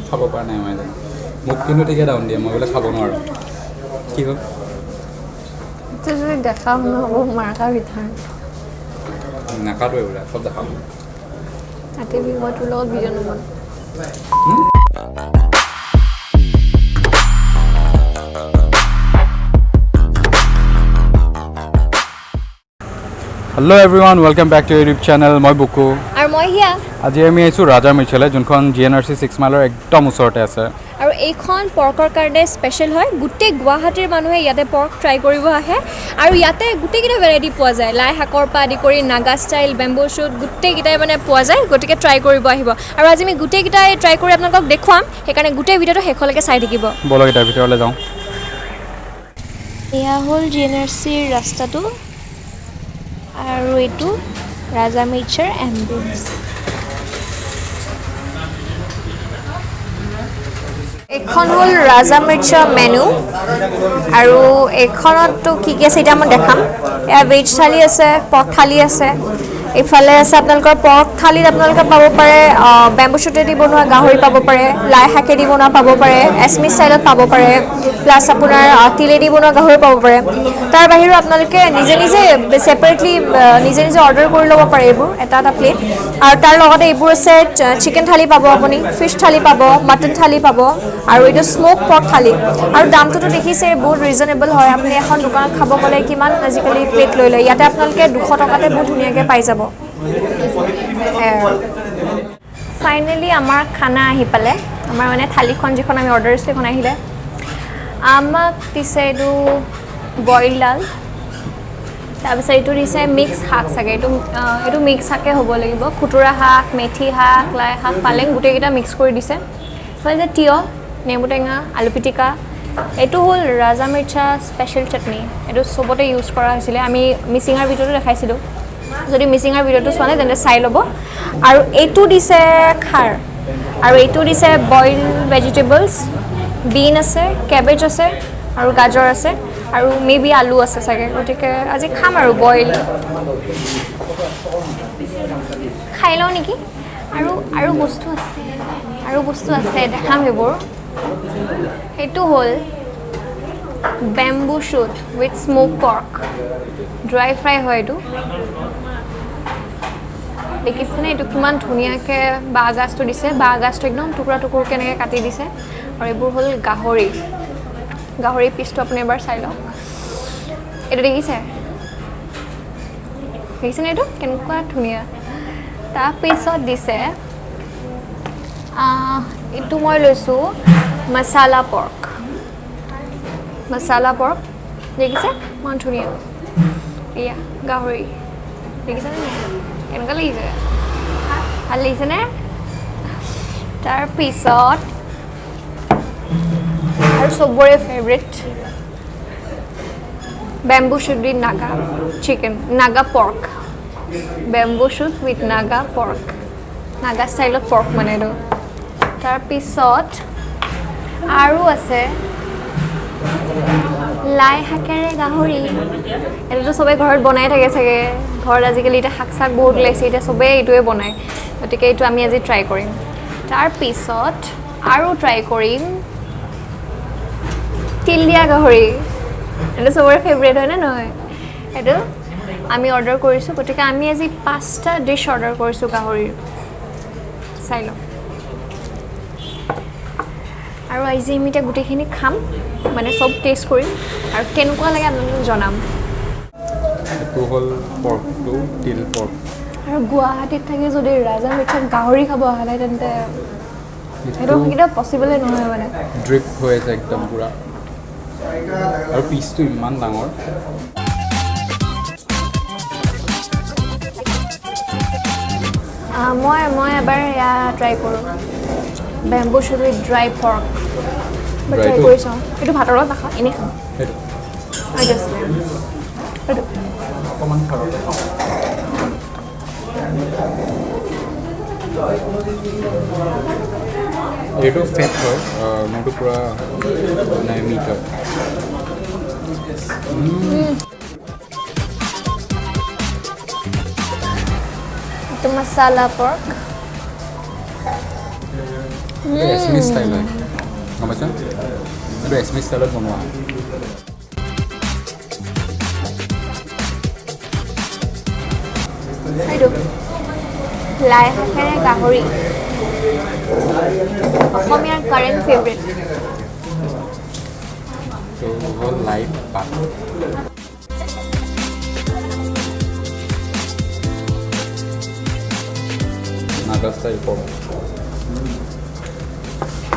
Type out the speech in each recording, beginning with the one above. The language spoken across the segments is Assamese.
খাব পৰা নাই মই জানো। মোক কিন্তু ঠিকে ডাউন দিয়ে, মই বোলে খাব নোৱাৰোঁ। কি হ'ল? যদি দেখাও নহ'ব মাৰ্কা ভিতৰত নাকাটোৱে বোলে, চব দেখাম। কাটিবি, মই তোৰ লগত ভিডিঅ' নবনাওঁ। Hello' everyone, welcome back to YouTube channel. মই বুকু আৰু মই হিয়া। আজি আমি আহিছোঁ ৰাজা মিৰ্চালৈ, যোনখন GNRC 6 মাইলৰ একদম ওচৰতে আছে। আৰু এইখন পৰ্কৰ কাৰণে স্পেচিয়েল হয়। গোটেই গুৱাহাটীৰ মানুহে ইয়াতে পৰ্ক ট্ৰাই কৰিব আহে। আৰু ইয়াতে গোটেইকেইটা ভেৰাইটি পোৱা যায়, লাই শাকৰ পৰা আদি কৰি নাগা ষ্টাইল, বেম্বো শ্বুট, গোটেইকেইটাই মানে পোৱা যায়। গতিকে ট্ৰাই কৰিব আহিব। আৰু আজি আমি গোটেইকেইটাই ট্ৰাই কৰি আপোনালোকক দেখুৱাম, সেইকাৰণে গোটেই ভিডিঅ'টো শেষলৈকে চাই থাকিব। ব'লক এতিয়া ভিতৰলৈ যাওঁ। এয়া হ'ল GNRCৰ ৰাস্তাটো আৰু এইটো ৰাজা মিৰ্চাৰ এম্বিয়েঞ্চ। এইখন হ'ল ৰাজা মিৰ্চা মেনু। আৰু এইখনততো কি কি আছে এতিয়া মই দেখাম। এয়া ভেজ থালি আছে, পৰ্ক থালি আছে। এইফালে আছে আপোনালোকৰ পৰ্ক থালিত আপোনালোকে পাব পাৰে বেম্বু শ্বুটেদি বনোৱা গাহৰি পাব পাৰে, লাই শাকেদি বনোৱা পাব পাৰে, এছমি ষ্টাইলত পাব পাৰে, প্লাছ আপোনাৰ তিলেদি বনোৱা গাহৰি পাব পাৰে। তাৰ বাহিৰেও আপোনালোকে নিজে নিজে ছেপাৰেটলি নিজে নিজে অৰ্ডাৰ কৰি ল'ব পাৰে এইবোৰ এটা এটা প্লেট। আৰু তাৰ লগতে এইবোৰ আছে চিকেন থালি পাব আপুনি, ফিছ থালি পাব, মাটন থালি পাব, আৰু এইটো স্ম'ক পৰ্ক থালি। আৰু দামটোতো দেখিছে বহুত ৰিজনেবল হয়। আপুনি এখন দোকানত খাব গ'লে কিমান আজিকালি প্লেট লৈ লয়, ইয়াতে আপোনালোকে 200 টকাতে বহুত ধুনীয়াকৈ পাই যাব। ফাইনেলি আমাৰ খানা আহি পালে। আমাৰ মানে থালিখন যিখন আমি অৰ্ডাৰ দিছিলোঁ সেইখন আহিলে। আমাক দিছে এইটো বইল ডাল, তাৰপিছত এইটো দিছে মিক্স শাক চাগে, এইটো এইটো মিক্স শাকে হ'ব লাগিব। খুতুৰা শাক, মেথি শাক, লাই শাক, পালেং গোটেইকেইটা মিক্স কৰি দিছে। এইফালে যে তিয়হ, নেমু টেঙা, আলু পিটিকা। এইটো হ'ল ৰাজা মিৰ্চা স্পেচিয়েল চাটনি। এইটো চবতে ইউজ কৰা হৈছিলে, আমি মিচিঙাৰ ভিডিঅ'টো দেখাইছিলোঁ। যদি মিচিঙাৰ ভিডিঅ'টো চোৱা নাই তেন্তে চাই ল'ব। আৰু এইটো দিছে খাৰ, আৰু এইটো দিছে বইল ভেজিটেবলছ, বিন আছে, কেবেজ আছে, আৰু গাজৰ আছে, আৰু মে বি আলু আছে চাগে। গতিকে আজি খাম আৰু বইল খাই লওঁ নেকি। আৰু আৰু বস্তু আছে, আৰু বস্তু আছে, দেখাম সেইবোৰ। সেইটো হ'ল bamboo shoot with smoke pork, dry fry হয় এইটো। দেখিছেনে এইটো কিমান ধুনীয়াকৈ বাঁহ গাজটো দিছে। বাঁহ গাজটো একদম টুকুৰা টুকুৰকৈ এনেকৈ কাটি দিছে। আৰু এইবোৰ হ'ল গাহৰি, গাহৰি পিচটো আপুনি এবাৰ চাই লওক। এইটো দেখিছে, দেখিছেনে এইটো কেনেকুৱা ধুনীয়া। তাৰপিছত দিছে এইটো মই লৈছোঁ মচালা পৰ্ক, মচালা পৰ্ক দেখিছে ইমান ধুনীয়া। এয়া গাহৰি দেখিছেনে নাই, কেনেকুৱা লাগিছে, ভাল লাগিছেনে? তাৰপিছত আৰু চবৰে favourite bamboo shoot with Naga chicken, Naga pork, bamboo shoot with Naga pork, Naga ষ্টাইলত পৰ্ক মানে এইটো। তাৰপিছত আৰু আছে লাই শাকেৰে গাহৰি। এইটোতো চবেই ঘৰত বনাই থাকে চাগে, ঘৰত আজিকালি এতিয়া শাক চাক বহুত ওলাইছে, এতিয়া চবেই এইটোৱে বনায়। গতিকে এইটো আমি আজি ট্ৰাই কৰিম। তাৰপিছত আৰু ট্ৰাই কৰিম তিল দিয়া গাহৰি। এইটো চবৰে ফেভৰেট হয়নে নহয়? এইটো আমি অৰ্ডাৰ কৰিছোঁ। গতিকে আমি আজি 5টা ডিছ অৰ্ডাৰ কৰিছোঁ গাহৰিৰ, চাই লওঁ। আৰু আজি আমি এতিয়া গোটেইখিনি খাম, মানে চব টেষ্ট কৰিম আৰু কেনেকুৱা লাগে আপোনালোকক জনাম। এইটো হ'ল পৰ্কটো, তিল পৰ্ক। আৰু গুৱাহাটীত থাকি যদি ৰাজা মিৰ্চাত গাহৰি খাব অহা নাই তেন্তে সেইটো কেতিয়াও পচিবলে নহয় মানে। ড্ৰিপ হৈ আছে একদম পূৰা, আৰু পিচটো ইমান ডাঙৰ। মই এবাৰ এয়া ট্ৰাই কৰোঁ, bamboo shoot with dry pork. Try কৰি চাওঁ। এইটো ভাতৰ লগত নাখাওঁ, এনেই খাওঁ। এইটো এইটো ফেট হয়, মোৰটো পূৰা মানে মিট হয়। এইটো মচালা পৰ্ক। এইটো এছমিজ ষ্টাইল হয়, গম পাইছা? এইটো এছমিজ ষ্টাইলত বনোৱা হয়। এইটো লাই শাকেৰে গাহৰি, অসমীয়াৰ কাৰেণ্ট ফেভৰেট। তো হ'ল লাই পাত। Naga style pork.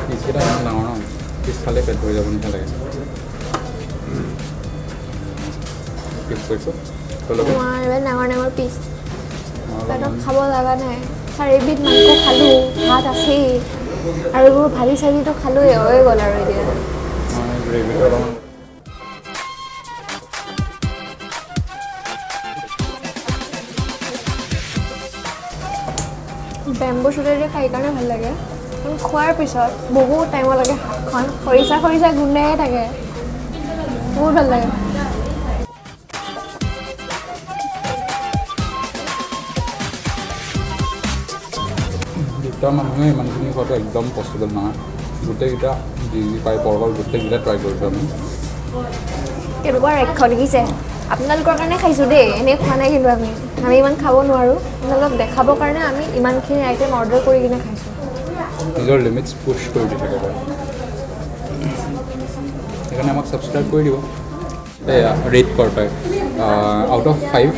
পিচকেইটা ইমান ডাঙৰ ন, পিচ খালে পেট ভৰি যাব নিচিনা লাগে। পিচ কৰিছোঁ। ইমান ডাঙৰ ডাঙৰ পিচ, পেটত খাব লগা নাই। চাৰিবিধ মাংস খালোঁ, ভাত আছেই, আৰু এইবোৰ ভাজি চাজিটো খালোঁৱেই, হৈ গ'ল আৰু এতিয়া। গ্ৰেভিটো অলপমান বেম্বো শ্বুটেৰে খাই কাৰণে ভাল লাগে, কাৰণ খোৱাৰ পিছত বহুত টাইমলৈকে হাতখন খৰিচা খৰিচা গোন্ধায়ে থাকে, বহুত ভাল লাগে। দুটা মানুহে ইমানখিনি খোৱাটো একদম পচিবল নহয়। গোটেইকেইটা যি যি পায় পৰ্কৰ গোটেইকেইটা ট্ৰাই কৰিছোঁ আমি। কেনেকুৱা ৰাক্ষ দেখিছে? আপোনালোকৰ কাৰণে খাইছোঁ দেই, এনেই খোৱা নাই কিন্তু আমি ইমান খাব নোৱাৰোঁ। আপোনালোকক দেখাবৰ কাৰণে আমি ইমানখিনি আইটেম অৰ্ডাৰ কৰি কিনে খাইছোঁ। নিজৰ লিমিটছ পুছ কৰি দি থাকে বাৰু, সেইকাৰণে আমাক ছাবস্ক্ৰাইব কৰি দিব। এইয়া ৰেট কৰ তই, আউট অফ 5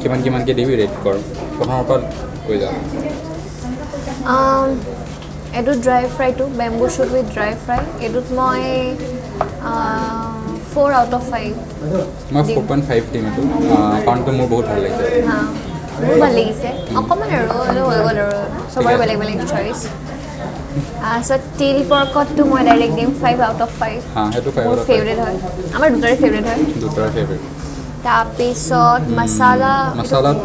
কিমান কিমানকৈ দিবি ৰেট কৰ, প্ৰথমৰ পৰা কৈ যা। এইটো dry ফ্ৰাইটো, bamboo shoot with dry fry, এইটোত মই 4 আউট অফ 5। মই 4.5 দিম এইটো, কাৰণটো মোৰ বহুত ভাল লাগিছে। মোৰো ভাল লাগিছে অকণমান, আৰু এইটো হৈ গ'ল আৰু চবৰে বেলেগ বেলেগ চইচ। তাৰপিছত তিল পৰ্কতটো মই ডাইৰেক্ট দিম 5 আউট অফ 5। সেইটো 5। মোৰ ফেভৰেট হয়, আমাৰ দুটাৰে ফেভৰেট হয়। দুটাৰে ফেভৰেট। তাৰপিছত মছালা,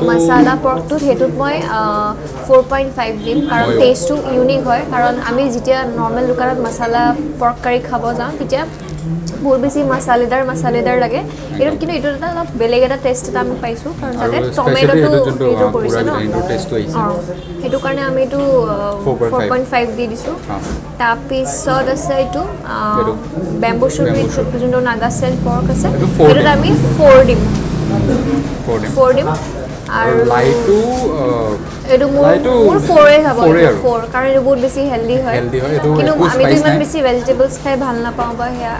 মছালা পৰ্কটোত সেইটোত মই 4.5 দিম, কাৰণ টেষ্টটো ইউনিক হয়। কাৰণ আমি যেতিয়া নৰ্মেল দোকানত মছালা পৰ্ক কাৰী খাব যাওঁ তেতিয়া বহুত বেছি মছালেদাৰ মছালেদাৰ লাগে এইটোত, কিন্তু এইটোত এটা অলপ বেলেগ এটা টেষ্ট এটা আমি পাইছোঁ, কাৰণ তাতে টমেট'টো এইটো কৰিছে ন, অঁ, সেইটো কাৰণে আমি এইটো 4.5 দি দিছোঁ। তাৰপিছত আছে এইটো বেম্বো শ্বুট উইথ যোনটো নাগা ষ্টাইল পৰ্ক আছে, সেইটোত আমি 4 দিম, 4 দিম। আৰু এইটো মোৰ 4 যাব, 4, কাৰণ এইটো বহুত বেছি হেল্ডি হয়। কিন্তু আমিতো ইমান বেছি ভেজিটেবলছ খাই ভাল নাপাওঁ বা সেয়া,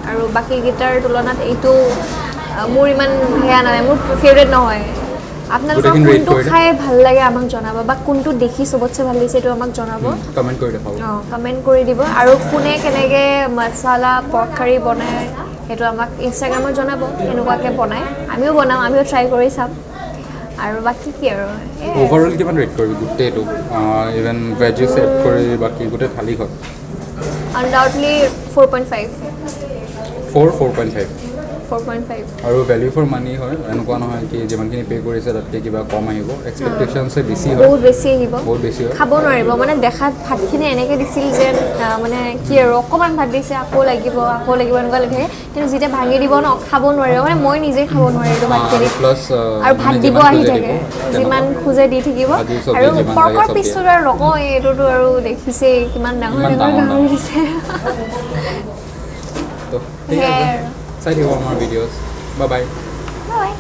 আৰু বাকীকেইটাৰ তুলনাত এইটো মোৰ ইমান সেয়া নহয়, মোৰ ফেভৰেট নহয়। আপোনালোকৰ কোনটো খাই ভাল লাগে আমাক জনাব, বা কোনটো দেখি চবতছে ভাল লাগিছে এইটো আমাক জনাব, অঁ, কমেণ্ট কৰি দিব। আৰু কোনে কেনেকৈ মছালা পৰ্ক কাৰী বনায় সেইটো আমাক ইনষ্টাগ্ৰামত জনাব, কেনেকুৱাকৈ বনায়। আমিও বনাম, আমিও ট্ৰাই কৰি চাম। আৰু বাকী কি আৰু অভাৰঅল কিমান ৰেট কৰিবি গোটেইটো, ইভেন ভেজেছ এড কৰি বাকী গোটেই থালিখন? আনডাউটলি 4.5। 4.5। 4.5। আৰু ভেলিউ ফৰ মানি হয়, এনেকুৱা নহয় কি যিমানখিনি পে' কৰিছে তাতকৈ কিবা কম আহিব, এক্সপেক্টেশ্যনছে বেছি হয়, বহুত বেছি আহিব, বহুত বেছি হয়, খাব নোৱাৰিব। মানে দেখাত ভাতখিনি এনেকৈ দিছিল যেন মানে কি আৰু অকণমান ভাত দিছে, আকৌ লাগিব আকৌ লাগিব এনেকুৱা লাগি থাকে, কিন্তু যেতিয়া ভাঙি দিব ন খাব নোৱাৰিব। মানে মই নিজে খাব নোৱাৰিলোঁ ভাতখিনি, আৰু ভাত দিব আহি থাকে, যিমান খোজে দি থাকিব। আৰু পৰ্কৰ পিছত আৰু নকওঁ, এইটোতো আৰু দেখিছেই কিমান ডাঙৰ ডাঙৰ গাহৰি দিছে। চাই থাকিব আমাৰ ভিডিঅ'ছ। Bye bye. Bye.